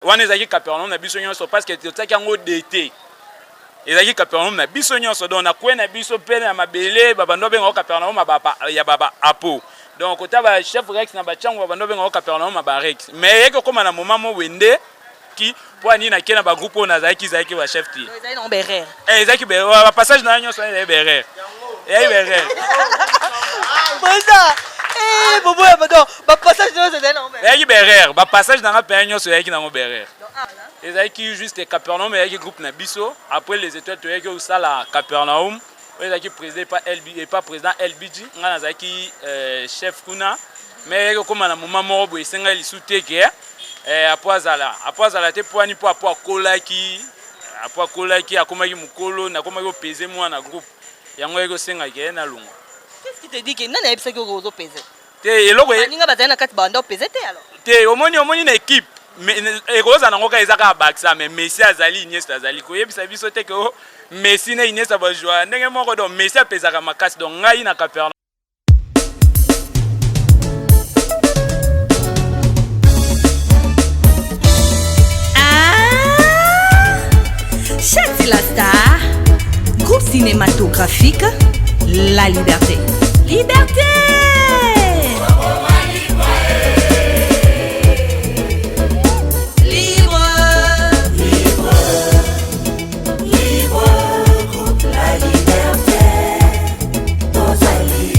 Wana ezalaki Capernaum na biso nyonso parce que totiaki yango dete. Ezalaki Capernaum na biso nyonso donc na coin na biso mpe na mabele babando babengaka Capernaum ya ba apo. Donc kota ba chef Rex na ba Tshangu babando babengaka Capernaum ya ba Rex. Mais eyaki kokoma na moment moko boye nde ki mpo ani nake na ba groupe oyo nazalaki ezalaki ba chef te. Ezalaki nango ba erreur. Eh ezalaki ba passage na nyonso ezalaki ba erreur. Ezalaki ba erreur. Président, eh bobo ya donc ba passage nyonso ezalaki nango ba Ezalaki ba erreur, ba passage na nga mpenza nyonso ezalaki nango ba erreur. Ezalaki juste Capernaum ezalaki groupe na biso, après les étoiles toyaki kosala Capernaum oyo ezalaki président epa LB epa président LBG, nga nazalaki chef kuna mais eyaki kokoma na moment moko boye esengaki lisusu te ke apo azala apo azala te mpo ani mpo apo akolaki apo akolaki akomaki mokolo nakomaki kopese mwa na groupe yango eyaki kosenga ke nalongwa. Qu'est-ce qui te dit que nani ayebisaki yo ozo pese? Te eloko baninga bazali na kati banda opese te alors. Te omoni omoni na équipe ekozala nango kaka eza kaka Barca mais Messi azali Iniesta azali koyebisa biso te ke oh, Messi na Iniesta bazwa ndenge moko donc Messi apesaka makasi donc ngai na Capernaum. Ah, Chati la star, groupe cinématographique La Liberté. Liberté! Libre! Libre, libre, groupe La Liberté, tozali.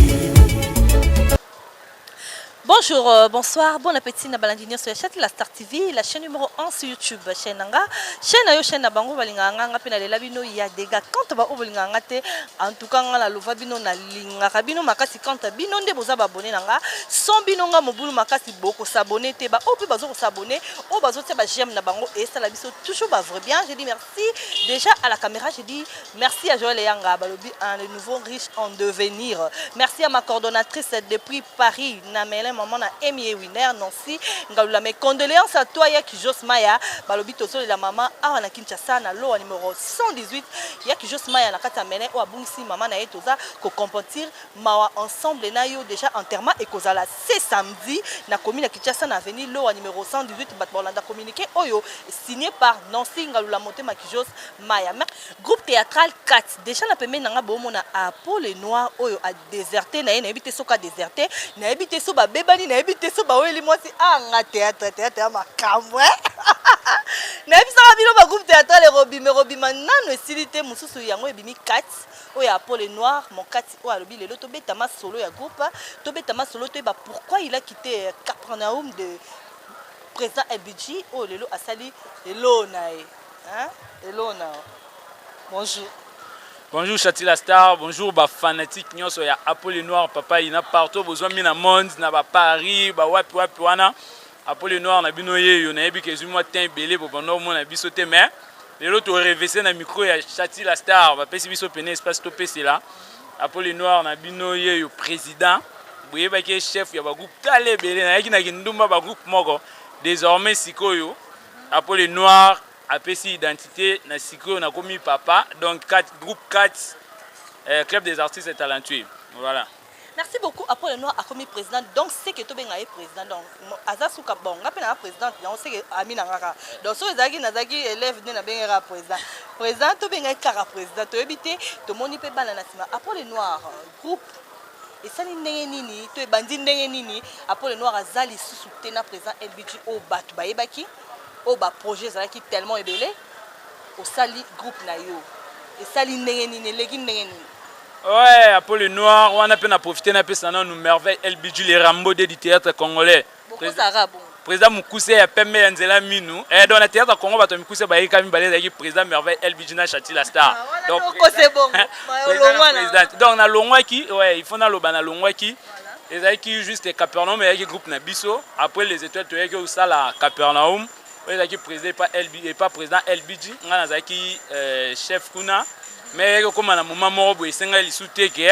Bonjour, bonsoir, bon appétit na balandi nyonso ya Chati la Star TV, la chaîne numéro 1 sur YouTube, chaîne na nga, chaîne na yo, chaîne na bango balingaka nga, nga pe nalela bino ya dégâts. Quand ba oyo bolingaka nga te, en tout cas nga na lova bino, nalingaka bino makasi quand bino nde boza ba abonné na nga, sans bino nga mobulu makasi boko s'abonner te, ba oyo pe bazo ko s'abonner, oyo bazo tia ba j'aime na bango esala biso toujours ba vrai bien. Je dis merci déjà à la caméra, je dis merci à Joël Eyanga, balobi un le nouveau riche en devenir. Merci à ma coordonnatrice depuis Paris, na Melin, maman na Amy Winner, Nancy Ngalula. Mes condoléances à toi, Yaki Jos Maya, balobi tozole la maman awa na Kinshasa na loa numéro 118. Yaki Jos Maya na kati ya Melin oyo abungisi maman na ye toza ko compentir mawa ensemble na yo déjà enterrement ekozala ce samedi na commune ya Kinshasa na avenue Loa numéro 118. Bato balanda communiqué oyo signé par Nancy Ngalula Motema Kijos Maya. Groupe théâtral 4 déjà na pembeni na nga bomona Apo le Noir oyo a déserté na ye, nayebi te soki a déserté, nayebi te so babebani, nayebi te so baweli mwasi. Ah nga théâtre, théâtre ya makambo eh? Nayebisaka bino ba groupe théâtral ekobima, ekobima nano esili te, mosusu yango ebimi 4 oyo ya Apo le Noir mokati oyo alobi lelo tobeta masolo ya groupe, tobeta masolo toyeba pourquoi il a quitté Capernaum de président LBG oyo lelo asali elo na ye. Hein? Elo na bonjour. Bonjour Chati la star, bonjour ba fanatique nyonso ya Apo le Noir papa ina partout bozwa mi na monde na ba Paris ba wapi wapi wana Apo le Noir na bino yeyo nayebi ke ezwi mwa temps ebele bobanda omona biso te mais lelo to revese na micro ya Chati la star bapesi biso pene espace topesela Apo le Noir na bino yeyo président boyebaki ye chef ya ba groupe tala ebele nayaki na kindumba ba groupe moko désormais sikoyo Apo le Noir apesi identité na sikoyo nakomi papa donc 4, groupe 4 club des artistes talentueux voilà. Merci beaucoup Apo le Noir akomi président donc c'est que tobenga ye président donc aza suka bon nga pe na président donc c'est que ami na ngaka donc so ezalaki nazalaki élève nde nabengaka président président tobenga ye kaka président toyebi te tomoni pe bana na nsima Apo le Noir groupe esali ndenge nini to ebandi ndenge nini Apo le Noir aza lisusu te na président LBG oyo bato bayebaki oyo ba projet ezalaki tellement ebele osali groupe na yo esali ndenge nini eleki ndenge nini? Ouais, Apo le Noir wana pe na profiter na pesa nanu merveille LBG le Rambo du théâtre congolais. Bokozala bongo. Président Mukuse ya pembe ya nzela minu. Eh donc na théâtre Congo bato Mukuse ba yeka mibale ezalaki président merveille LBG na Chati la star. Ah, donc okose bongo. Président. Donc na longwaki, ouais, il faut na loba na longwaki. Ezalaki juste Capernaum ezalaki groupe na biso. Après les étoiles toyaki kosala Capernaum oyo ezalaki président epa LB epa président LBG nga nazalaki chef kuna mais eyaki kokoma na moment moko boye esengaki lisusu te ke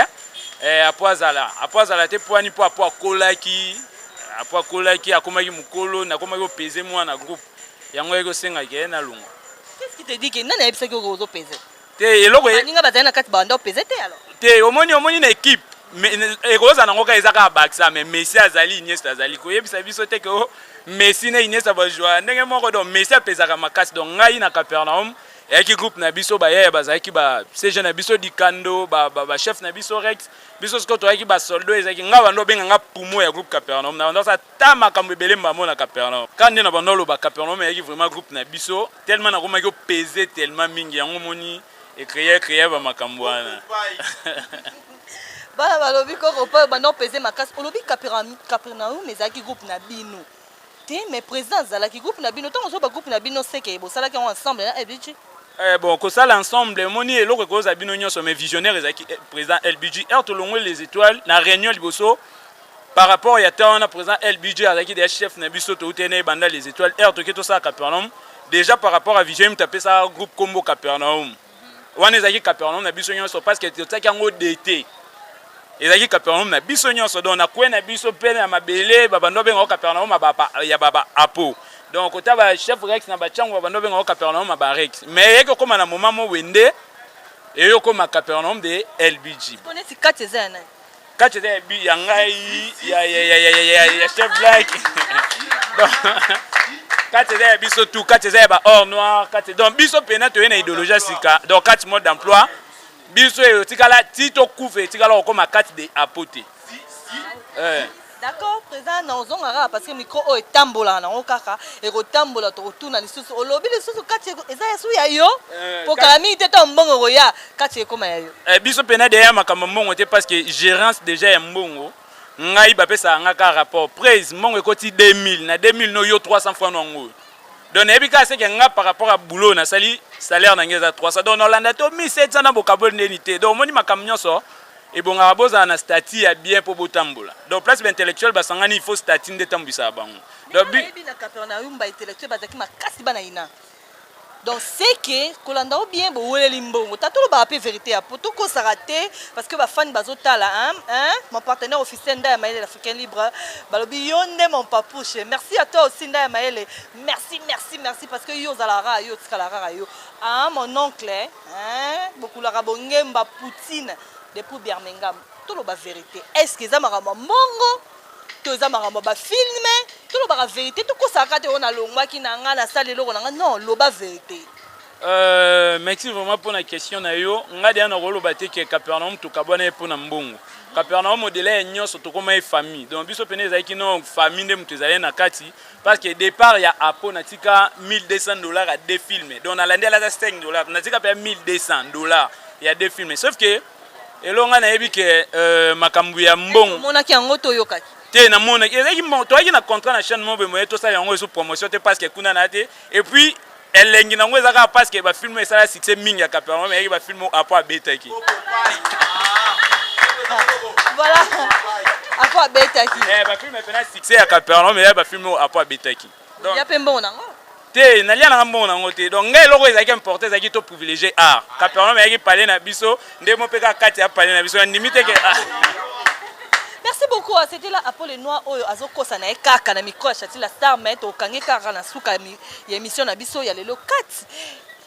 apo azala apo azala te mpo ani mpo apo akolaki apo akolaki akomaki mokolo nakomaki kopese mwa na groupe yango eyaki kosenga ke nalongwa. Qu'est-ce qui te dit que nani ayebisaki yo ozo pese? Te eloko baninga bazali na kati banda opese te alors. Te omoni omoni na équipe. Ekozala nango kaka, eza kaka Barça, mais Messi azali, Iniesta azali. Koyebisa biso te ke o Messi na Iniesta bazwa ndenge moko. Donc Messi apesaka makasi. Donc ngai na Capernaum eyaki groupe na biso, bayaya bazalaki ba CG na biso Dikando, bachef na biso Rex. Biso sikoyo toyaki basoldo. Ezalaki ngai, bando obenga nga poumon ya groupe Capernaum. Na bando asala ta makambo ebele mbamo na Capernaum. Ka nde na bando oloba, Capernaum eyaki vraiment groupe na biso, tellement nakomaki opese tellement mingi, yango moni ecréer créer bamakambo wana. Bana balobi koko mpo banda opese makasi. Olobi Capernaum ezalaki groupe na bino te, mais président azalaki groupe na bino. Ntango ozoba groupe na bino, seke bosalaki yango ensemble na LBG? Eh, bon, kosala ensemble, emoni eloko ekozala bino nyonso, mais visionnaire ezalaki président LBG. Ere tolongoli Les Étoiles na réunion liboso par rapport ya temps wana, président LBG azalaki deja chef na biso. Touti na ebanda Les Étoiles, ere toke tosala Capernaum. Déjà, par rapport à vision, mutu apesaka groupe kombo Capernaum wana, ezalaki Capernaum na biso nyonso, parce que totiaki yango dt, ezalaki Capernaum na biso nyonso. Donc na kwe na biso mpe na mabele, babando babengaka Capernaum ya baba apo. Donc kota bachef Rex na batiango, babando babengaka Capernaum ya barex, mais eyaki kokóma na moment mo wende, eyi okóma Capernaum de LBG. Mpo neti kati eza ya nani? Kati eza ya ngai, ya chef Black. Donc kati eza ya biso tout, kati eza ya ba or noir, kati. Donc biso mpena toye na idéologie ya sika. Donc kati mode d'emploi, biso etikala ti tokufa, etikala kokóma kati de apo te. D'accord, président, na ozonga kaka parce que micro oyo etambolaka nango kaka, ekotambola. Tokotuna lisusu. Olobi lisusu kati eza yasu ya yo, po kala mingi te, to mbongo koya, kati ekóma ya yo. Biso mpena deya makambo mbongo te, parce que gérance déjà ya mbongo, ngai bapesaka nga kaka rapport prise. Mbongo ekoti 2000 na 2000, no yo 300 francs nango. Donc nayebi kaka seke nga, par rapport à boulot nasali, salaire na ngai eza 300. Donc nolanda to 1700 na bokaboli ndeni te. Donc omoni, makambo nyonso ebongaka bozala na statut ya bien mpo botambola. Donc place baintellectuel basangani, il faut statut nde etambwisaka bango. Donc nayebi na Capernaum baintellectuel bazalaki makasi, bana ina. Donc c'est que kolanda o bien, boweleli mbongo. Ta tolobaka mpe vérité ya po tokosaka te, parce que bafani bazotala, hein, hein? Mon partenaire officiel Nda ya Mayele, l'Africain libre, balobi yo nde mon papouche. Merci à toi aussi, Nda ya Mayele. Merci, merci, merci, parce que yo ozalaka kaka yo, otikala kaka yo, hein, mon oncle, hein? Bokulaka bongemba Poutine depuis Birmingham. Toloba vérité, est ce que eza makambo ya mbongo to eza makambo ya bafilm? Tolobaka vérité, tokosaka te. Oyo nalongwaki na nga, nasala eloko na nga, non, loba vérité. Merci vraiment mpona question na yo. Nga deya nakoloba te ke Capernaum tokabwana ye mpona mbongo. Capernaum, au-delà ya nyonso, tokóma ye famille. Donc biso pene ezalaki no famille nde moto ezali na kati, parce que départ ya apo, natika 1200 $ ya deux films. Donc nalandi alata 5 $, natika mpe 1200 $ ya deux films. Sauf que elonga nayebi ke makambo ya mbongo Omonaki yango to oyokaki? Te, namonaki. Ezalaki mbongo, toyaki na contrat na chaîne moko boye, tosala yango ezo promotion te, parce que kuna na te. Et puis elengi nango eza kaka parce que bafilm esala succès mingi ya Capernaum, eyaki bafilm oyo apo abetaki. Voilà, apo abetaki. Bafilm epena succès ya Capernaum eyaki bafilm oyo apo abetaki. Donc ya mpe mbongo nango? Te, nalia nanga mbongo nango te. Donc ngai, eloko ezalaki important ezalaki to privilégier art. Capernaum eyaki pale na biso nde mo mpe kaka kati ya pale na biso, nandimi te ke Merci beaucoup. C'était là Apollo Noir oyo azokosa na ye kaka na micro ya Chati la Star, mais tokangi kaka na suka ya émission na biso ya lelo. Kati,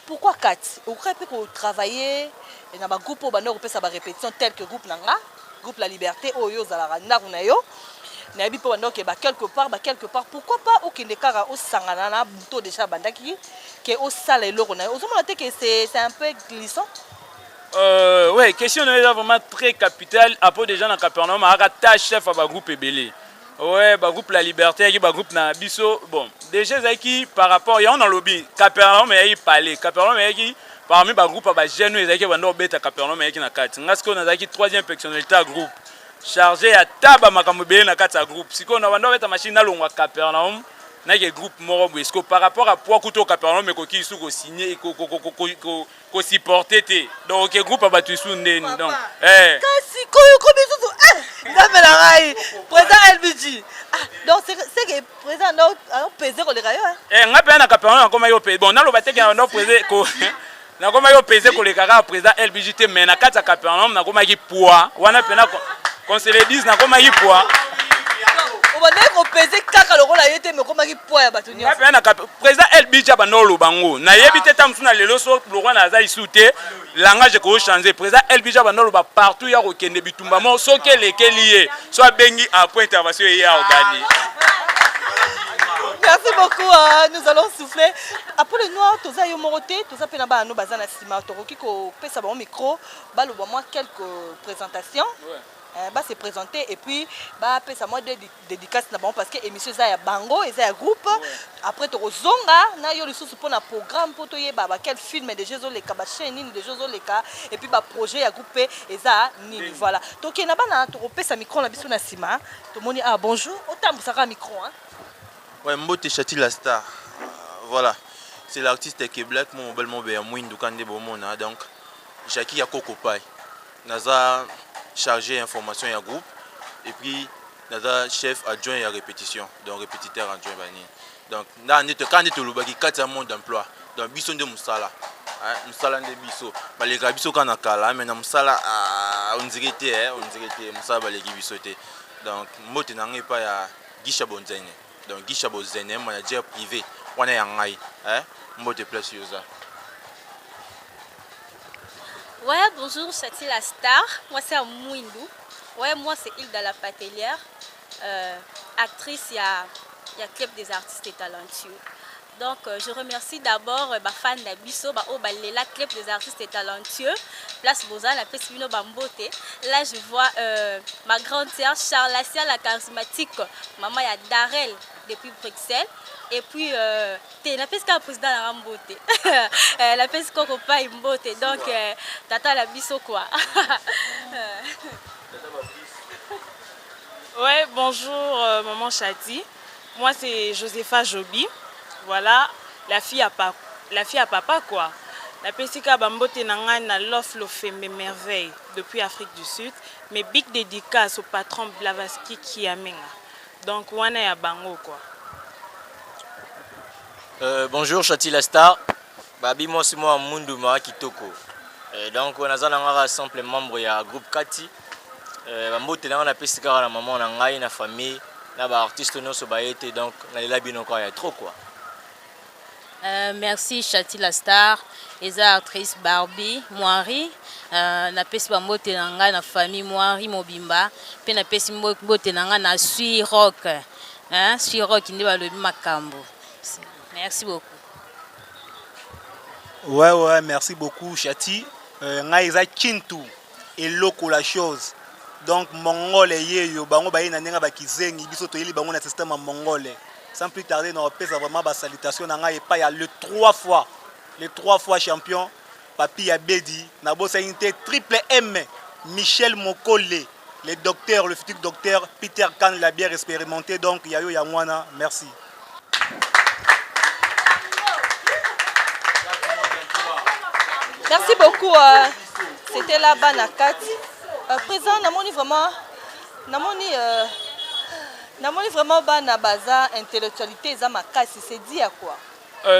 pourquoi kati? Okoki mpe kotravailler na bagroupe oyo banda kopesa barépétition, tel que groupe na nga, groupe La Liberté, oyo ozalaka ndako na yo. Nayebi mpe banda okeba quelque part, ba quelque part. Pourquoi pas okende kaka osangana na buto déjà bandaki ke osala eloko na yo? Ozomona te ke c'est un peu glissant? Ouais, question eza vraiment très capitale. Apo déjà na Capernaum ayaka ta chef ya bagroupe ebele. Ouais, bagroupe La Liberté eyaki bagroupe na biso. Bon, déjà ezalaki par rapport yango nalobi, Capernaum eyaki pale. Capernaum eyaki parmi bagroupe ya bajeune oyo ezalaki banda kobeta. Capernaum eyaki na kati. Nga sikoyo nazalaki troisième personnalité ya groupe, chargé ya ta bamakambo ebele na kati ya groupe. Sikoyo na banda kobeta machine, nalongwa Capernaum, nake groupe moko boye. Sikoyo par rapport à poids kutu oyo Capernaum ekoki lisusu kosigne, kosupporte te. Donc oke groupe ya bato lisusu ndeni? Donc Kasi koyo komi lisusu, Nzambe na ngai, président LBG. Ah, donc c'est que président apese koleka yo? Nga mpe na Capernaum nakomaki opese. Bon, naloba te ke na président nakomaki opese koleka kaka président LBG te, mais na kati ya Capernaum nakomaki poids wana mpena, qu'on se le dise, nakomaki poids. Obandaki kopese kaka lokola ye te, mais okomaki poids ya bato nyonso. Ngai na président LBJ abanda oloba ngo nayebi te ta mosusu na lelo so lokwa na aza lisu te langage eko changer. Président LBJ abanda oloba partout ya kokende bitumba moko soki elekeli ye so abengi après intervention ye ya organi. Merci beaucoup, hein. Nous allons souffler. Après le noir, toza yo moko te, toza pe na bana no baza na sima, tokoki kopesa bango micro, baloba mwa quelques présentations. Ouais. Ba se présenter et puis ba pesa mwa deux dédicaces na bango parce que émission eza ya bango, eza ya groupe. Ouais. Après tokozonga na yo lisusu pona programme po toyeba ba quel film déjà ezoleka, ba chaîne nini déjà ezoleka et puis ba projet ya groupe pe eza nini. Nini. Voilà. Tokende na bana, tokopesa micro na biso na sima. Tomoni, ah bonjour, otambusaka micro hein. Ouais, Mbote Chati la star. Voilà. C'est l'artiste qui est black, mon mobile mon ya mwindu kande bomona donc Jackie ya Koko Pai. Naza chargé information ya groupe et puis naza chef adjoint ya répétition, donc répétiteur adjoint bani. Donc na nde quand nde tolobaki kati ya monde d'emploi. Donc biso nde musala. Hein, musala nde biso. Baleka biso kana kala mais na musala, ah, on dirait te, hein, on dirait te musala baleki biso te. Donc mbote na ngai pa ya Gisha Bonzene. Donc Gisha Bonzene manager privé wana ya ngai, hein, mbote place yoza. Ouais, bonjour Chati la star. Moi c'est Mwindu. Ouais, moi c'est Hilda la Patelière, actrice, il y a Club des artistes et talentueux. Donc je remercie d'abord ba fan na biso, ba oyo balela Club des artistes et talentueux. Place Bozana, la place Bino Bambote. Là je vois ma grande sœur Charlacia la charismatique, maman ya Darel depuis Bruxelles. Et puis te na pesi kaka président na Mbote. La pesi koko pa Mbote. Donc tata la biso quoi. Ouais, bonjour maman Chati. Moi c'est Josepha Joby. Voilà, la fille à papa, la fille à papa quoi. La pesika bambote na ngai na Lof Lofembe merveille depuis Afrique du Sud, mais big dédicace au patron Blavatsky Kiamenga. Donc wana ya bango quoi. Bonjour Chati la star. Babi moi c'est moi Mundu ma kitoko. Donc on a zana simple membre ya groupe Kati. Bambote na na pesika na maman na ngai na famille na ba artiste nyonso ba été donc na lela bino quoi ya trop quoi. Merci Chati la star, eza actrice Barbie Moiri. Na pesi ba mbote na ngai na famille Moiri mobimba pe na pesi mbote na ngai na Sui Rock. Hein, Sui Rock nde balobi makambo. Merci beaucoup. Ouais ouais, merci beaucoup Chati. Ngai eza Kintu eloko la chose. Donc mongole yeyo bango baye na ndenge ba kizengi biso toyeli bango na système ya mongole. Sans plus tarder na opesa vraiment ba salutation na ngai epai ya le 3 fois, le 3 fois champion Papi Abedi na bosani te triple M Michel Mokole, le docteur, le futur docteur Peter Kahn la bière expérimentée donc yayo ya mwana, merci. Merci beaucoup. C'était là-bas na Kati. Présent namoni vraiment, namoni namoni vraiment bana baza intellectualité eza makasi, c'est dit à quoi?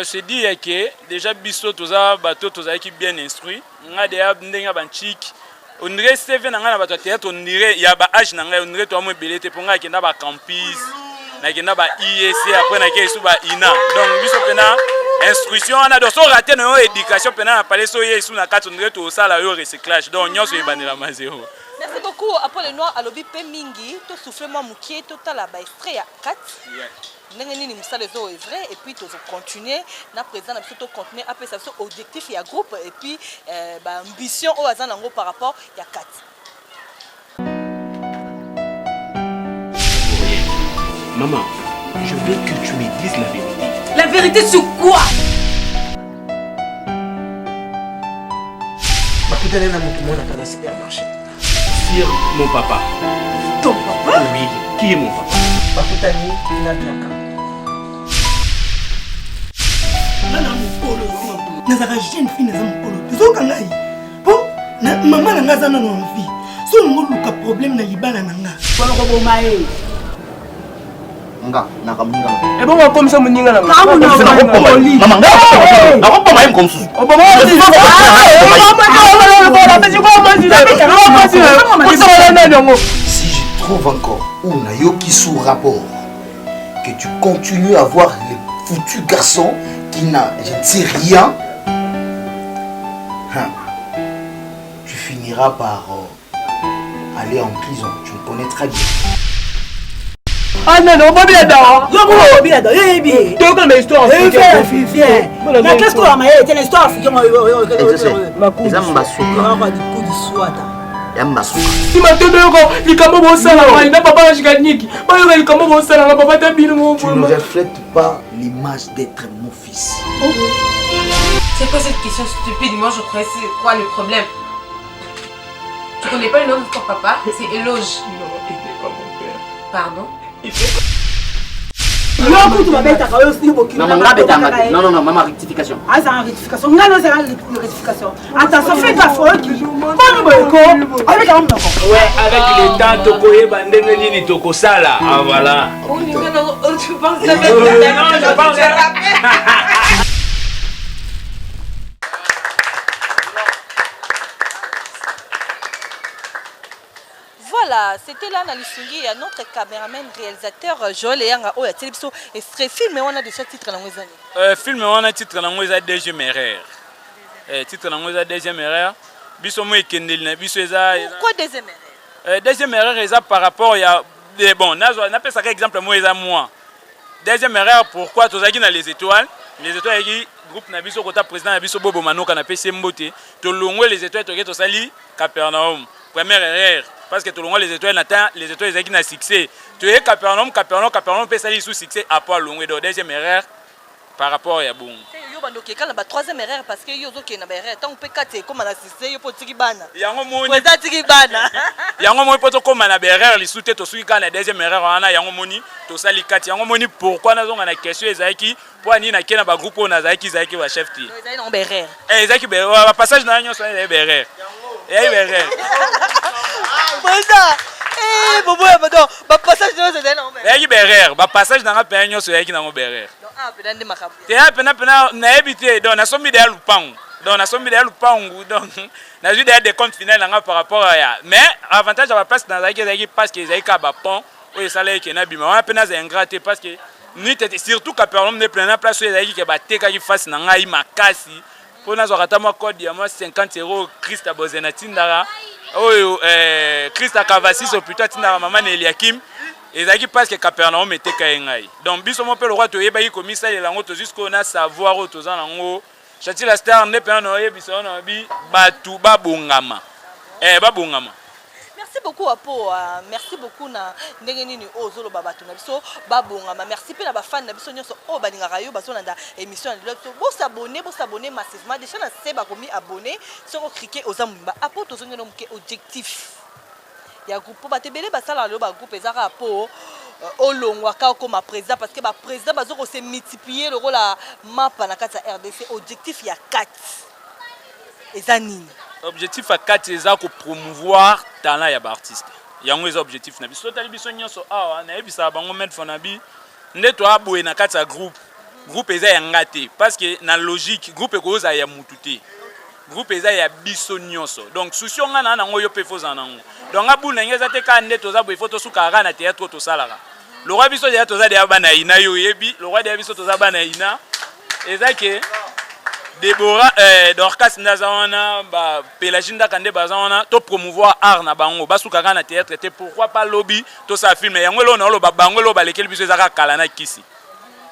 C'est dit à que déjà biso toza bato tozalaki bien instruit. Nga deya ndenge ba nchik. On dirait CV na nga na bato ya théâtre, on dirait ya ba âge na nga, on dirait toi moi belete po nga kenda ba campus, na kenda ba IEC après na kei sous ba INA. Donc biso pena instruction wana donc so raté na yo éducation pena na palais so ye sous na kati on dirait to sala yo recyclage. Donc nyonso ebandela ma zéro. Merci beaucoup. Après le noir alobi pe mingi to souffler moi mukie total ba extrait ya 4. Yeah. Ndenge nini mosala ezo œuvrer et puis tozo continuer na président na biso to continuer apesa biso objectif ya groupe et puis ba ambition oyo aza nango par rapport ya 4. Maman, je veux que tu me dises la vérité. La vérité sur quoi? Bakutana na moto mwana na supermarché. Sur mon papa. Ton papa? Oui, qui est mon papa? Bakutani na Bianca. Nga na mokolo, nazalaka jeune fille, naza mokolo. Tozoyoka ngai. Po, na, mama na nga aza nano en vie. So olingi oluka problème na libala na nga. Mpona koboma ye. Nga, nakamuninga na. Ebongo akomisa moninga na nga. Nakamuninga na nga. Mama, nga nakoboma ye. Nakoboma ye mokolo mosusu. Oboma ye. Si je trouve encore ou nayoki sous rapport que tu continues à voir les foutus garçons qui n'a je ne sais rien, hein, tu finiras par euh, aller en prison. Tu me connais très bien. Ah non, non, Bobby Adam. Yo, Bobby Adam, yo, yebi. Toyoka na histoire africaine. Na classe ko ma ye, na histoire africaine. Eza mbasuka. Ya mbasuka. Matondo yoko likambo bosala ngai na papa na Chikaniki. Bayoka likambo bosala na papa ta bino mo. Tu ne reflètes pas l'image d'être mon fils. C'est quoi cette question stupide Moi je croyais c'est quoi le problème Tu connais pas le nom de ton papa C'est Éloge. Non, il n'est pas mon père. Pardon Yo kutu babetaka yo yo bokilo. Maman nga betanga te. Non non non, maman rectification. Azala rectification. Nga nozala rectification. Attention, fais gaffe oyoki. Boni boye ko. Oyebeka ngo monoko. Ouais, avec le temps tokoyeba ndenge nini tokosala. Ah voilà. Oh, non, tu penses Non, je pense. Voilà, c'était là na lisungi ya notre cameraman réalisateur euh, Joël Eyanga oyo atieli biso extrait film wana déjà titre nango eza nini? Euh, film wana titre nango eza deuxième erreur. Eh, titre nango eza deuxième erreur. Biso mo ekendeli na biso eza Pourquoi deuxième erreur? Euh, deuxième erreur eza par rapport ya eh, bon nazwa napesaka exemple moko eza moi. Deuxième erreur pourquoi tozalaki na les étoiles les étoiles eyaki groupe na biso kota président na biso Bobo Manoka napesi ye mbote tolongwe les étoiles toke tosali Capernaum première erreur parce que tolongwa les étoiles na temps les étoiles ezalaki na succès toye Capernaum Capernaum Capernaum mpe esali lisusu succès apo alongwe donc deuxième erreur par rapport ya bongo yo bando okeka na ba troisième erreur parce que yo ozokende na ba erreur ntango mpe kati ekóma na succès yo mpo otiki bana yango moni président atiki bana yango moni mpo tokóma na ba erreur lisusu te tosuki kaka na deuxième erreur wana yango moni tosali kati yango moni pourquoi nazonga na question ezalaki mpo ani nake na bagroupe oyo nazalaki ezalaki bachef te ezali nango baerreur eh, ezalaki bapassage na yo nyonso ezali baerreur ezali baerreur président eh, boboya donc bapassage nyonso ezali nango ezalaki baerreur bapassage na nga mpenza nyonso ezalaki nango baerreur ah, pena nde makambo te ya pena pena nayebi te donc nasombi deya lupangu donc nasombi deya lupangu donc nazwi deya décompte final na nga par rapport ya mais avantage ya baplace nazalaki ezalaki parce que ezalaki kaka bapont oyo esalaki ke nabima wana mpe naza ingrat te parce que nite surtout capernaum nde plein na place oyo ezalaki ke batekaki face na ngai makasi mpo nazwaka ata mwa code ya mwa 50 euro christ abozen atindaka oyo eh, christ akavasiso plutôt atindaka mama na eliakim ezalaki parce que capernaum eteka ye ngai donc biso mo mpe lokwa toyebaki komisalela yango tozwi sikoyo na savoir oyo toza nango Chati la star nde pena na oyebisa yo na bi batu babongama eh babongama. Merci beaucoup Apo, uh, merci beaucoup na ndenge nini oyo ozoloba bato na biso babongama. Merci mpe na bafani na biso nyonso oyo balingaka yo bazolanda émission ya lelo biso. Bosabone, bosabone massivement. Déjà na se bakomi abonné, soki okrike oza mobimba. Apo tozongi no moke objectif ya groupe po bato ebele basalaka lelo ba groupe eza kaka po euh, olongwa ka okoma président parce que ba président bazo ko se multiplier lokola mapa na kati ya RDC objectif ya kati eza nini objectif ya kati eza ko promouvoir talent ya ba artiste yango eza objectif na biso totali biso nyonso awa nayebisaka bango maître Fanabi nde toa boye na kati ya groupe groupe eza ya nga te parce que na logique groupe ekozala ya mutu te groupe eza ya biso nyonso donc souci oyo nga na nango yo mpe fozala nango donc nga bule na ngai eza te kaka nde toza boye fo tosukaka kaka na théâtre oyo tosalaka lokwa biso deja toza deja bana ina yo oyebi lokwa deja biso toza bana ina eza ke Deborah eh, Dorcas nde aza wana ba Pelagie Ndaka nde baza wana to promouvoir art na bango basuka kaka na théâtre te pourquoi pas lobi tosala film yango eloko naoloba bango eloko balekeli biso eza kaka kala na kisi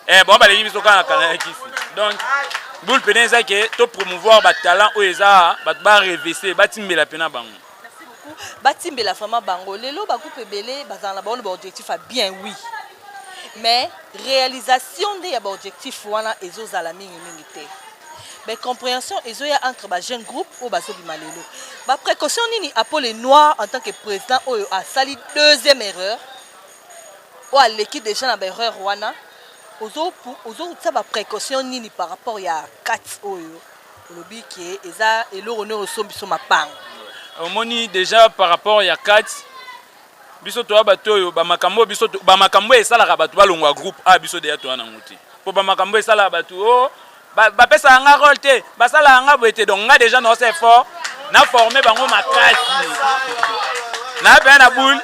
eh, bango baleki biso kaka na kala na kisi donc boule pene eza ke to promouvoir ba talent oyo eza bato ba revese batimbela pena bango batimbela vraiment bango lelo bagroupe ebele bazala na bango na baobjectif ya bien oui mais réalisation nde ya baobjectif wana ezozala mingimingi te mais compréhension ezoya entre bajeune groupe oyo bazobima lelo baprécaution nini apo le noir en tant que président oyo asali deuxième erreur oyo aleki déjà na baerreur wana ozotia baprécaution nini par rapport ya kati oyo olobi ke eza eloko nini osombi biso mapango omoni déjà par rapport ya kati biso toya bato oyo bamakambo biso bamakambo esalaka bato balongwa groupe a biso deya toya nango te mpo bamakambo esalaka bato o oh, bapesaka nga role te basalaka nga boye te donc nga déjà naosa effort na forme bango makasi na pena na boule.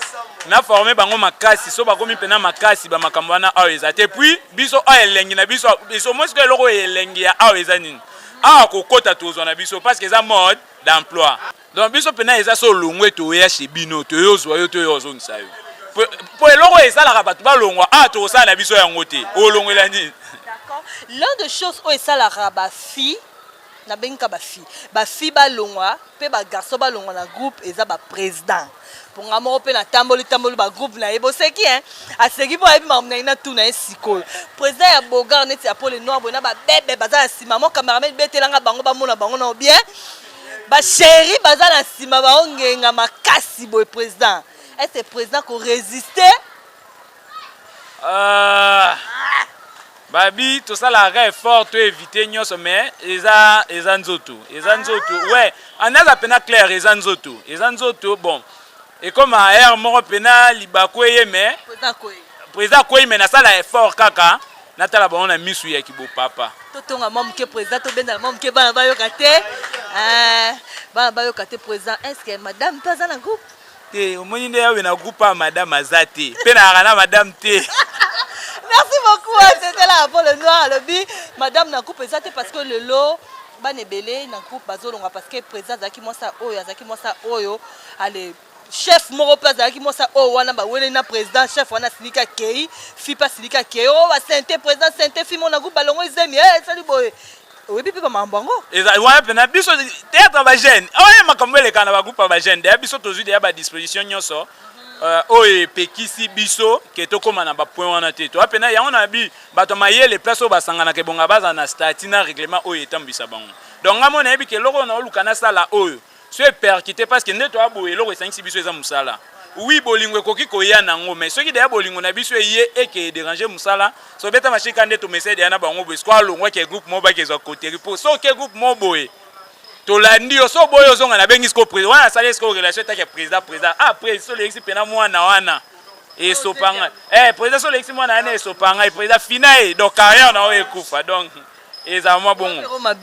Na forme bango makasi so bakomi mpena makasi bamakambo wana awa eza te. Puis biso awa elengi na biso, biso moi sikoyo eloko oyo elengi ya awa eza nini? Awa kokota tozwa na biso parce que eza mode d'emploi. Donc biso mpena eza so olongwe toya chez bino toyozwa yo toyo ozongisa yo po eloko oyo esalaka bato balongwa awa tokosala na biso yango te. Olongwela nini? D'accord. L'un des choses oyo esalaka ba filles, nabengika ba filles, ba filles balongwa pe ba garçon balongwa na groupe eza ba president. Po nga moko pe natamboli tamboli ba groupe na ye boseki hein. Aseki po ayebi makambo na ye natuna ye sikoyo. President ya Bogar neti ya Pole Noir boye na ba bebe baza na sima mo cameraman betela nga bango bamona bango na bien. Ba chéri baza na sima bao ngenga makasi boye president. Est-ce que president ko résister? Babi tosalaka effort to éviter nyonso mais eza eza nzoto, eza nzoto. Ouais, anaza pena clair, eza nzoto, eza nzoto. Bon, ekoma aire moko pena libaku eye mais président akwei mais nasala effort kaka natala bango na misu ya kibopapa. Totonga mwa moke président, tobendana mwa moke bana bayoka te, bana bayoka te. Président, est-ce que madame mpe aza na groupe? Te, omoni nde yawe na groupe ya madame aza te mpe nayaka na madame te. Merci beaucoup. C'était là pour le noir alobi madame na groupe eza te parce que lelo bana ebele na groupe bazolonga parce que président azalaki mwasa oyo, azalaki mwasa oyo, ale chef moko mpe azalaki mwasa oyo wana baweleli na président, chef wana asiliki akei, fi mpe asiliki akei, oyo basente président sente fi mo na groupe balongo ezemi esali boye, oyebi mpe bamakambo yango. Eza wana mpena biso théâtre ba jeune oyo makambo eleka na bagroupe ya ba jeune deya biso tozwi deya badisposition nyonso oyo epekisi biso ke tokóma na bapoint wana te. Toya mpena yango na bi bato ya mayele place oyo basanganaka ebonga bazala na statut na règlement oyo etambwisa bango. Donc ngai mo nayebi ke eloko oyo naoluka nasala oyo so epercute parce que nde toya boye eloko esangisi biso eza mosala. Oui, bolingo ekoki koya nango mais soki deya bolingo na biso eye eke edéranger mosala, so beta mashika nde tomesa deya na bango boye siko alongwaki ya groupe moko bakezwa koteri po so oke groupe moko boye tolandi yo so boye ozonga nabengi siko président wana asali siko relation etaki ya président président ah président so olekisi mpena mwana wana esopa ngai président so olekisi mwana wana esopa ngai président fina ye donc carrière na oyo ekufa. Donc ezala mwa bongo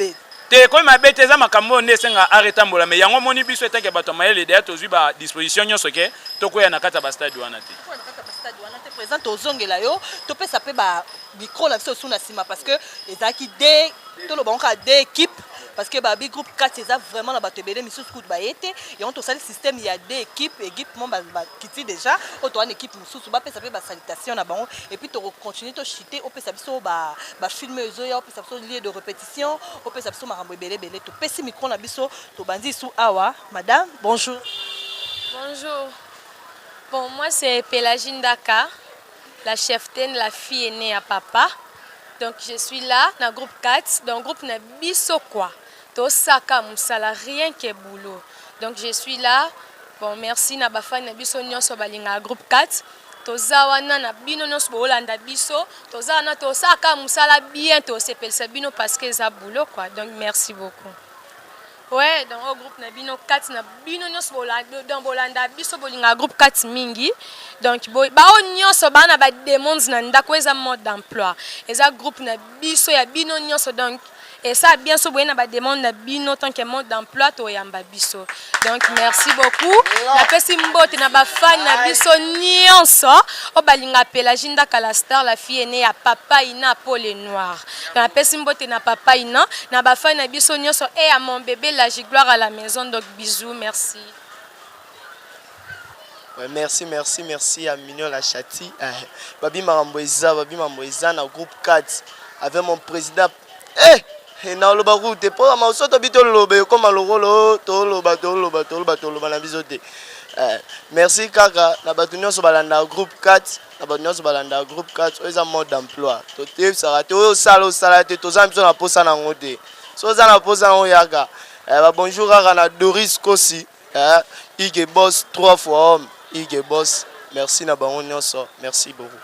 te, ekomi mabe te, eza makambo oyo nde esenga art etambola. Mais yango omoni biso etake bato ya mayele deya tozwi badisposition nyonso ke tokwea na kati ya bastade wana te. Président, tozongela yo, topesa mpe ba micro na biso osu na nsima parce que ezalaki de toloba ngo kaka de équipe parce que babi groupe kati eza vraiment na bato ebele misusu kutu baye te. Yango tosali système ya de équipe, équipe mo bakiti déjà oyo towana, équipe mosusu bapesa mpe basalutation na bango et puis tokocontinue tochite. Opesa biso bafilm oyo ezoya, opesa biso lieu de répétition, opesa biso makambo ebele ebele. Topesi micro na biso, tobandi isu awa. Madame, bonjour. Bonjour. Bon, moi c'est Pélagie Ndaka, la cheftaine, la fille aînée à papa. Donc je suis là dans le groupe 4, dans le groupe na biso quoi. Tosaka musala, rien que boulot. Donc je suis là. Bon, merci na bafani na biso nyonso balinga groupe 4. Toza wana na bino nyonso boolanda biso. Toza wana tosaka musala bien, tosepelisa bino parce que eza boulot quoi. Donc merci beaucoup. Ouais, donc au groupe na bino 4 na bino nyonso bolanda, donc bolanda biso bolinga groupe 4 mingi. Donc boy bao nyonso bana ba demande na ndako eza mode d'emploi. Eza groupe na biso ya bino nyonso donc et ça bien so boye na ba demande na bino tant que mode d'emploi toyamba biso. Donc merci beaucoup. Napesi mbote na ba fan na biso nyonso o balinga Pélagie Ndaka la star, la fille aînée ya papa Ina Paul Noir. Napesi mbote na papa Ina na ba fan na biso nyonso et à mon bébé la gloire à la maison. Donc bisous, merci. Ouais, merci, merci, merci à Mignon la Chati. Babi Marambo eza, Babi Marambo eza na groupe 4 avec mon président. Eh, na loba route po ma soto bito lobe comme lokolo to loba to loba to loba to loba na biso te. Eh, merci kaka na bato nyonso balanda groupe 4, na bato nyonso balanda groupe 4 oyo eza mode d'emploi. Totebisaka te oyo osala osala te, toza biso na posa nango te. So oza na posa nango yaka. Eh, ba bonjour kaka na Doris Kosi. Eh, Ige Boss, trois fois homme, Ige Boss, merci na bango nyonso, merci beaucoup.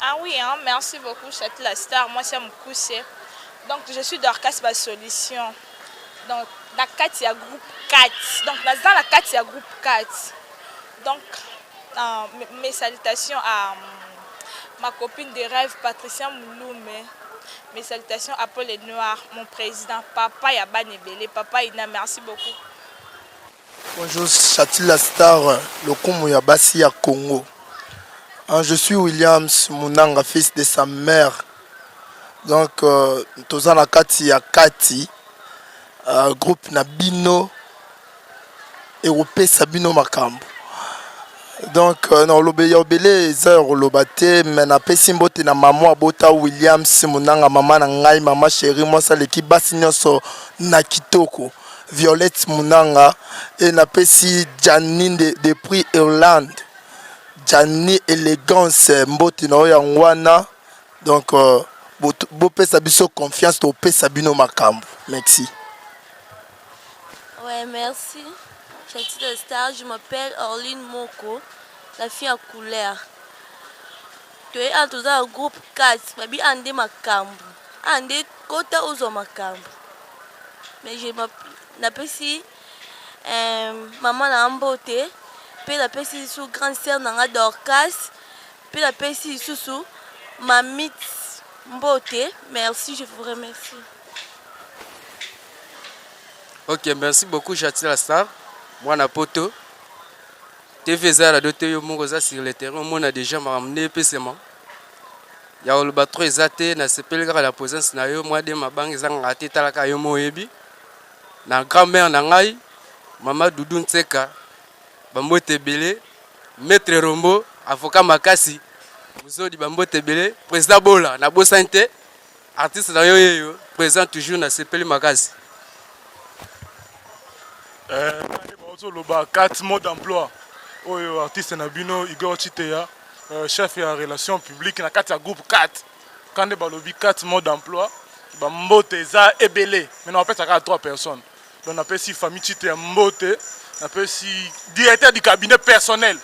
Ah oui, hein, merci beaucoup, Chati la star. Moi, c'est Moukouse. Donc, je suis Dorcas ma solution. Donc, la 4, il y a groupe 4. Donc, dans la 4, il y a groupe 4. Donc, mes salutations à ma copine de rêve, Patricia Mouloume. Mes salutations à Paul Noir, mon président, papa Yaban Ebele, papa Ina, merci beaucoup. Bonjour Chati la star lokumu ya basi ya Congo. Hein, je suis Williams Munanga fils de sa mère. Donc euh, toza na kati ya kati euh, groupe na bino ekopesa bino makambo. Donc euh, na olobe ya obele eza ya koloba te mais napesi mbote na mama abota Williams Munanga mama na ngai mama chérie mwasi aleki basi nyonso na kitoko. Violette Munanga et napesi Gianni de, depuis Irlande Gianni Elegance mbote na yo yango wana donc euh, bopesa biso confiance topesa bino makambo merci. Ouais, merci. Chati de Star, je m'appelle Orline Moko, la fille à couleur. toye awa toza na groupe 4 babi awa nde makambo awa nde kota ozwa makambo mais je napesi euh, mama na nga mbote mpe napesi lisusu grande sœur na nga Dorcas mpe napesi lisusu mamit mbote merci je vous remercie. Ok, merci beaucoup Jati la star, mwana poto. TV eza radio te yo moko oza sur le terrain omona dejà makambo nde epesema. Ya koloba trop eza te nasepeli kaka na presence na yo mwa de mabanga ezangaka te talaka yo mo oyebi. Na grand mère na ngai mama Doudou Nseka bambote ebele maître Rombo avocat makasi muzodi bambote ebele président Bola nabosani te artiste na yo yeyo présent toujours nasepeli makasi. Eh, ozoloba 4 mots d'emploi oyo artiste na bino Igor Chiteya euh, chef ya relation publique na kati ya groupe 4 quand nde balobi 4 mots d'emploi bambote eza ebele mais napesa kaka 3 personnes donc napesi famille Chiteya mbote napesi directeur du cabinet personnel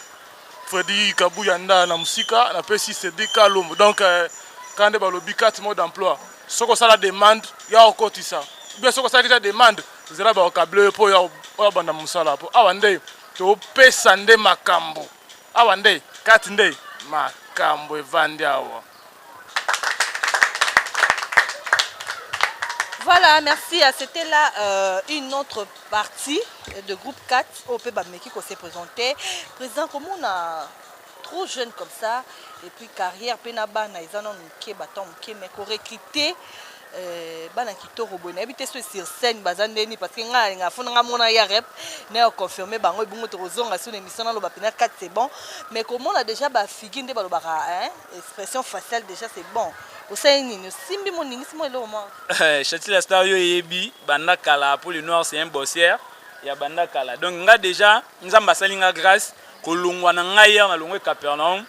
Freddy Kabuya nda na mosika napesi Cédric Kalombo donc euh, quand nde balobi 4 mots d'emploi soki osala demande ya okotisa bien soki osalaki ta demande zela bakokable yo mpo oyo abanda mosala mpo awa nde topesa nde makambo awa nde kati nde makambo evandi awa. Voilà, merci. C'était là euh, une autre partie de groupe 4 au Bameki qu'on s'est présenté. Président, comment on a trop jeune comme ça et puis carrière pe na bana eza nanu moke batemps moke mais ko recruter euh, bana kitoko boye nayebi te soki sur scène baza ndeni parce que ngai nalinga fo nanga mona ya rep na ya confirme bango ebongo tokozonga sur émission naloba mpena 4 c'est bon mais komona déjà bafigure nde balobaka hein, expression faciale déjà c'est bon osali nini osimbi moningisi mwa eloko mwa Chati la star yo eyebi banda kala pour le noir c'est un bossière ya banda kala donc nga déjà nzambe asali nga grâce Kolongwa na ngai hier nalongwe Capernaum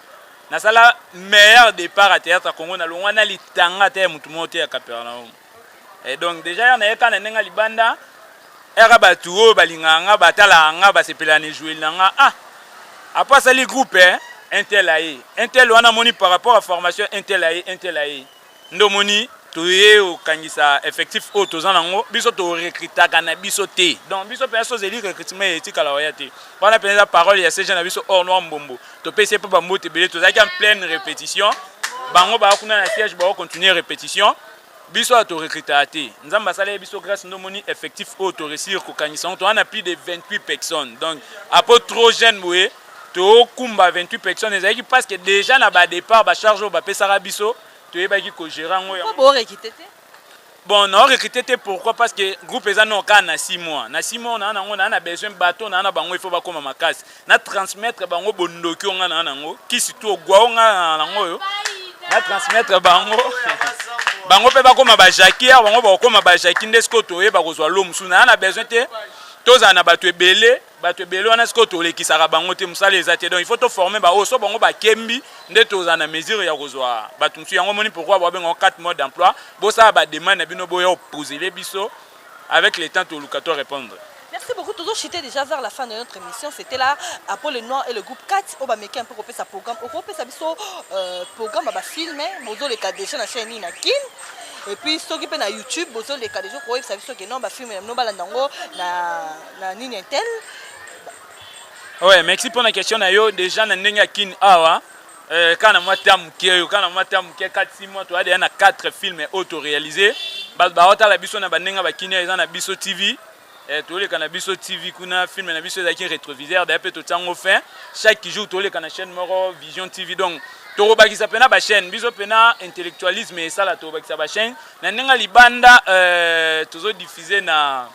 nasala meilleur départ ya théâtre ya Congo nalongwa na litanga ata ya mutu moko te ya Capernaum et donc déjà hier nayeka na ndenge ya libanda eka bato oyo balingaka nga batalaka nga basepelaka na ejoueli na nga ah apo asali groupe eh, un tel aye un tel wana amoni par rapport à formation un tel aye un tel aye Nde omoni toye kokangisa effectif oyo toza nango, biso to recrutaka na biso te. Donc biso penza soki ozeli recrutement etikala oya te. Wana penza eza parole ya CG na biso Or Noir Mbombo. Topesi ye pe ba mbote ebele, tozalaki en pleine repetition. Bango ba kuna na siège bao continuer repetition. Biso awa to recrutaka te. Nzambe asalaki biso grace nde omoni effectif oyo to reussir kokangisa yango. Toza na plus de 28 personnes. Donc apo trop jeune boye tokumba 28 personnes ezalaki parce que déjà na ba départ ba charge oyo bapesaka biso toyebaki ko gérer yango. Pourquoi bo recruter te? Bon, na recruter te pourquoi? Parce que groupe eza non kaka na 6 mois. Na 6 mois na nango na na besoin bateau na na bango il faut bakoma makasi. Na transmettre bango bondoki nga na nango, kisi to gwa nga na nango yo. Na transmettre bango. Bango pe bakoma ba Jackie, bango bakoma ba Jackie nde siko toyeba kozwa lo musu. Na na besoin te tozala na bato ebele Batu ebele wana sikoyo tolekisaka bango te musala eza te donc il faut to former ba oyo so bango bakembi nde tozala na mesure ya kozwa batu mosusu yango omoni pourquoi ba benga 4 mois d'emploi bosala ba demande na bino boya oposele biso avec le temps toluka to répondre. Merci beaucoup. Toujours chuté déjà vers la fin de notre émission. C'était là Apollo Noir et le groupe 4. Oba meki un peu kopesa programme. Okopesa biso euh, programme ba film, bozo leka déjà na chaîne na Kin. Et puis soki pe na YouTube bozo leka déjà koyebisa biso que non ba film na bino balanda yango na na nini intel. Ouais, merci pour la question na yo déjà na ndenge ya Kin awa. Euh, kaka na mwa temps moke oyo kaka na mwa temps moke 4 6 mois toya deja na 4 films oyo toréalise bato baotala biso na bandenge ya bakini eza na biso tv. Eh, toleka na biso TV kuna film na biso ezalaki rétroviseur d'ailleurs mpe totia yango fin chaque jour toleka na chaîne moko Vision TV donc tokobakisa mpena bachaîne biso mpena intellectualisme esala tokobakisa bachaîne na ndenge libanda euh, tozodiffuse na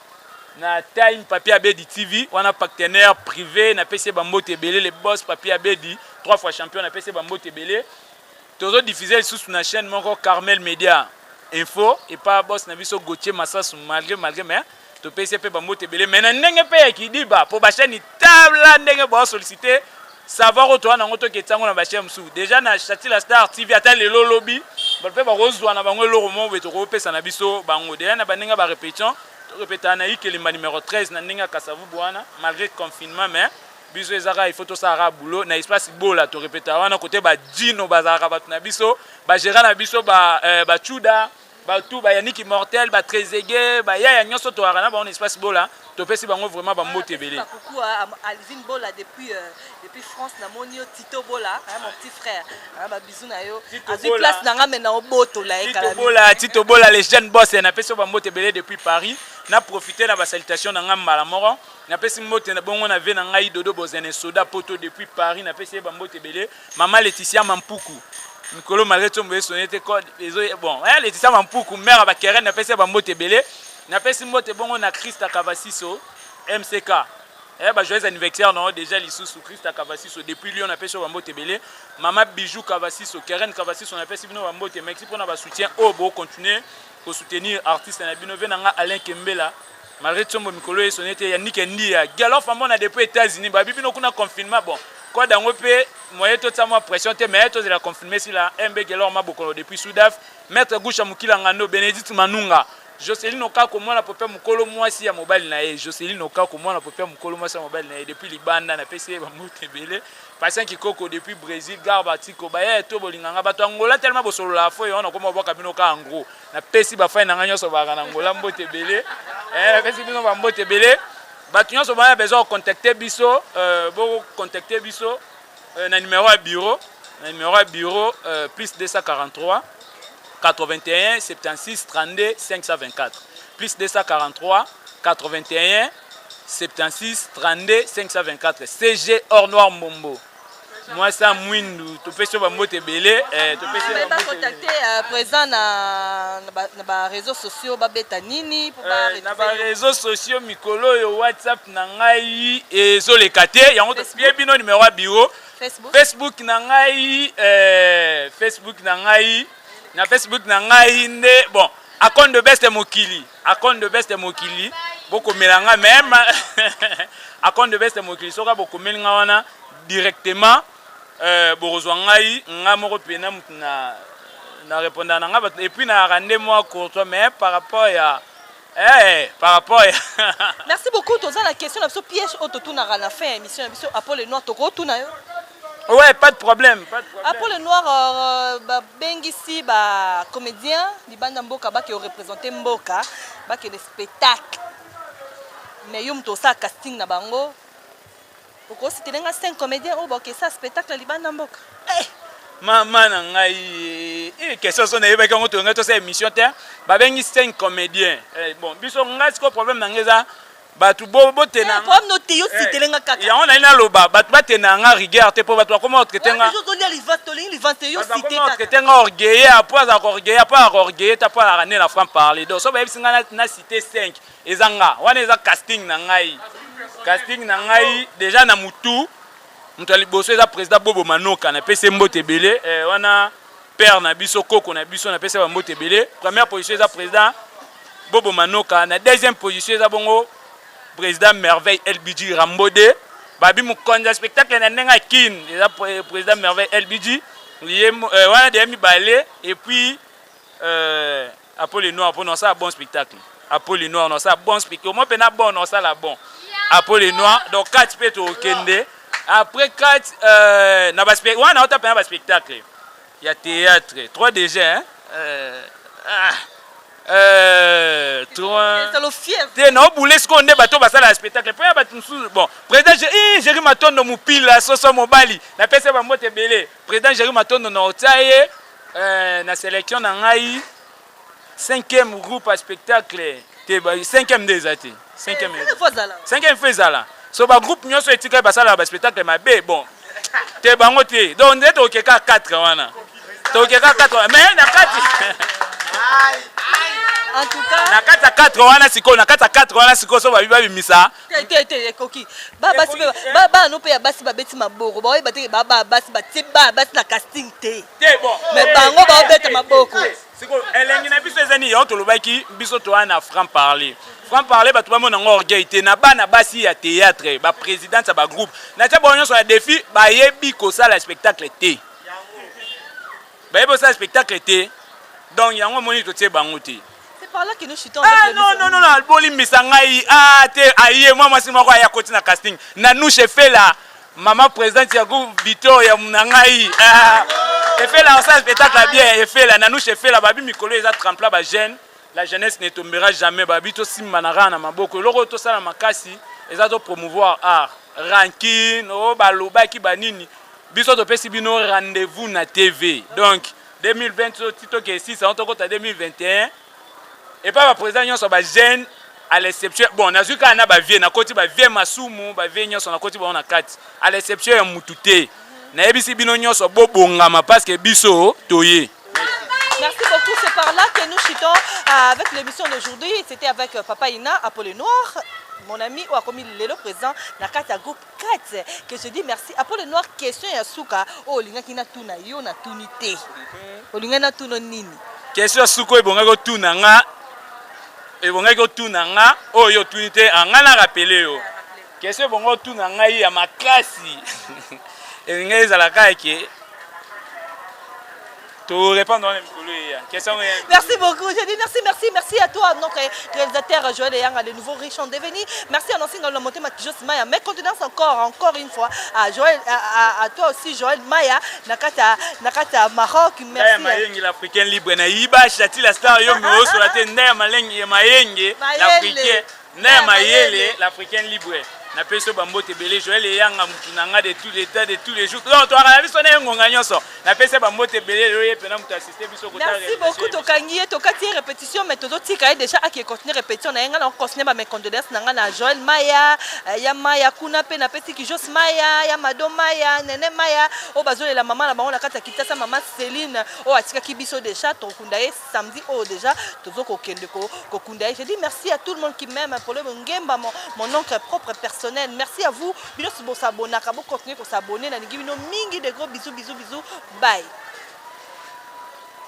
na time papi abedi tv wana partenaire privé napesi ye bambote ebele le boss papi abedi trois fois champion napesi ye bambote ebele Tozo diffuser lisusu na chaîne moko Carmel Media Info epa boss na biso Gauthier Masasu malgré malgré mais topesi ye mpe bambote ebele mais na ndenge mpe ya kidiba mpo bachaîne tala ndenge bao solliciter savoir oyo toza nango toketi yango na bachaîne mosusu déjà na Chatila Star TV ata lelo lobi bato mpe bakozwa na bango eloko moko boye tokopesa na biso bango déjà na bandenge ya barépétition torepetaka na Ikelemba numéro 13 na ndenge ya Kasavubu wana malgré confinement mais Biso eza kaka il faut tosala kaka boulot na espace bola to repeta wana kote ba djino bazalaka bato na biso ba gérant na biso ba euh, ba chuda ba tout ba Yannick Immortel ba Trezeguet ba yaya nyonso toyaka na bango na espace bola topesi bango vraiment ba mbote ebele. Coucou à Alvin Bola depuis euh, depuis France na moni yo Tito Bola hein, mon petit frère hein, ba bisous na yo azui place na nga mais na obotola ye Tito Bola Tito Bola les jeunes boss na pesi ba mbote ebele depuis Paris na profiter na ba salutations na nga mbala moko Napesi mbote na bongo na vie na ngai Dodo Bozene soda poto depuis Paris napesi ye ba mbote ebele Mama Laetitia Mampuku mikolo malgré tsombo esone te code ezo bon eh Laetitia Mampuku mère ya ba Keren napesi ye ba mbote ebele napesi mbote bongo na Christa Kavasiso MCK eh ba joyeux anniversaire na yo déjà lisusu Christa Kavasiso depuis Lyon napesi yo ba mbote ebele Mama Bijou Kavasiso Keren Kavasiso napesi bino ba mbote merci pona ba soutien oyo bo continuer ko soutenir artiste na bino vie na nga Alain Kembela malgré tsombo mikolo esone te Yannick Ndia Galof amona depuis États-Unis babi bino kuna confinement bon code yango mpe moyen totia mwa pression te mais tozela confirme sila MB Gelor Mabokolo depuis Sudaf Maître Gusha Mukila Ngando Bénédicte Manunga Joseline Okako mwana popia mokolo mwasi ya mobali na ye Joseline Okako mwana popia mokolo mwasi ya mobali na ye depuis libanda napesi ye bambote ebele Patient Kikoko depuis Brésil Garba Tiko baye to bolinganga bato Angola tellement bosolola fo yo nakoma bwaka bino ka en gros napesi bafai na ngai nyonso bazalaka na Angola mbote ebele eh, napesi bino bambote ebele bato nyonso baya besoin kocontacte biso euh, bocontacte biso euh, na numero ya bureau na numero ya bureau euh, plus 243 81 76 32 524 plus 243 81 76 32 524 CG or noir mbombo mwasi ya mwindu topesi yo bambote ebele eh, topesi yo bacontacte euh, président na, na bareseau sociaux babeta nini mpo eh, na bareseau sociaux mikolo oyo whatsapp na ngai ezoleka te yango topie bino numero ya bureau facebook, facebook na ngai eh, facebook na ngai na facebook na ngai nde bon Akonde best mokili Akonde best mokili bokomela nga meme Akonde best mokili soka bokomeli nga wana directement euh, bokozwa ngai nga moko pena mutu na na répondre na nga bato et puis na rende moi courtois mais par rapport ya eh, par rapport ya merci beaucoup toza na question na biso piège oyo totunaka na fin ya émission na biso apole noir tokotuna yo Ouais, pas de problème, pas de problème. Apole noir euh, Babengisi ba comediens libanda mboka bake representer mboka bakende spectacle mais yo moto osala casting na bango okositele nga 5 comédiens oyo bakesala spectacle libanda mboka eh, mama na ngai eh, question so nayebaki yango toyongai tosala émission te babengi 5 comédiens eh, bon biso ngai sikoyo problème na ngai eza bato botena eh, problème no te yo eh, citele nga kaka yango nayi naloba bato batena nga rigueur te mpo bato bakoma kotraite nga traite nga orgueilleux apo azalaka orgueilleux apo azalaka orgueilleux te apo azalaka nde na franc parler donc so bayebisi nga na cité 5 eza nga wana eza casting na ngai casting na ngai déjà na mutu moto ya liboso eza président bobo manoka napesi ye mbote ebele eh, wana père na biso koko na biso napesi ye bambote ebele première position eza président Bobo Manoka na deuxième position eza bongo président Merveille LBG Rambode babi mokonzi ya spectacle na ndenge ya kin eza président Merveille LBG ye euh, wana deya mibale et puis euh, Apollo Noir mpo na osala bon spectacle Apollo Noir na osala bon spectacle moi mpe na bon na osala bon Apollo Noir donc kati mpe tokende après kati euh, na ba wana ota mpe na ba spectacle ya théâtre 3 déjà hein? euh, ah. Euh, te naobule sikoyo nde bato basalaka spectacle mpo ya bato mosusu bon président Jerry Matondo mopila soso mobali napesi ye bambote ebele président Jerry Matondo na otia ye euh, na sélection na ngai cinquième groupe ya spectacle. Te, cinquième nde eza te. Cinquième cinquième fo ezala. So ba groupe nyonso etikali basalaka ba spectacle mabe bon. Te bango te. Donc nde tokeka 4 wana. Tokeka 4 wana mais na kati En tout cas, na kati ya 4 wana sikoyo, na kati ya 4 wana sikoyo so babi babimisa te te te ekoki. Ba basi pe ba bana no pe ya basi babeti maboko, baoyeba te ba ba basi batie ba basi na casting te. Te bon. Mais bango baobeta maboko. Sikoyo elengi na biso eza nini? Yango tolobaki biso toa na franc parler. Franc parler bato bamona yango orgueil te na bana basi ya théâtre, ba présidente ya ba groupe. Na tia bango nyonso na défi, bayebi kosala spectacle te. Bayebi kosala spectacle te. Donc yango omoni totie bango te. C'est par là que nous chutons Ah avec non l'émission. non non non, bolimbisa ngai. Ah te aye mwa mwasi moko aya koti na casting. Nanouche Efela, maman présidente ya groupe Victoria na ngai. Ah Efela osala spectacle ya bien Efela, Nanouche Efela babi mikolo eza tremplin ba jeune. La jeunesse ne tombera jamais babi tosimba na kaka na maboko. Eloko oyo tosala makasi eza to promouvoir art. Rancune, oh balobaki banini. Biso topesi bino rendez-vous na TV. Donc 2020 so ti tokee 6 ans tokota 2021 epai ba président nyonso ba jeune à l'exception bon nazwi kaka na ba vieux nakoti ba vieux masumu ba vieux nyonso nakoti bango na kati à l'exception ya mutu te nayebisi bino nyonso bobongama parce que biso toye. Merci beaucoup, c'est par là que nous chutons avec l'émission d'aujourd'hui. C'était avec Papa Ina, Apollo Noir, mon ami oyo akomi lelo président na kati ya groupe 4 que je dis merci. Apollo Noir, question ya suka oyo olingaki natuna yo natuni te. Olingaki natuna nini? Question ya suka oyo ebongaki otuna nga, ebongaki otuna nga oyo otuni te, ah, nga na rappeler yo. Question ebongo otuna ngai ya makasi elingaki ezala kaka ke to répondre wana mikolo eya. Question yango eya. Merci beaucoup. Je dis merci, merci, merci à toi, notre réalisateur Joël Eyanga, le nouveau riche en devenir. Merci à Nancy Ngalo Motema Kijos Maya. Mes condoléances encore, encore une fois à Joël, à toi aussi, Joël Maya, Nakata, Nakata Maroc. Ndaya Merci. Mayenge, l'Africain libre, na yiba Chati la star yo me osola te Ndaya Malenge Mayenge, Mayele. l'Africain, Ndaya Mayele, l'Africain libre. napesi yo bambote ebele Joël Eyanga mutu na nga de tous les temps de tous les jours donc toyaka na biso na ye ngonga nyonso napesi ye bambote ebele lelo ye mpena moto assiste biso kotala Merci beaucoup tokangi ye tokati ye répétition mais tozotika ye déjà ake continuer répétition na ye nga na continuer ba mes condoléances na nga na Joël Maya ya Maya kuna mpe napesi Kijos Maya ya Mado Maya Nene Maya oyo bazolela mama na bango na kati ya Kinshasa mama Céline oyo atikaki biso déjà tokunda ye samedi oyo déjà tozo kokende kokunda ye. Je dis merci à tout le monde qui m'aime Polo Ngemba mon oncle propre personnel merci à vous bino bosabonaka bo continuer kosabonner na lingi bino mingi de gros bisous bisous bisous bye.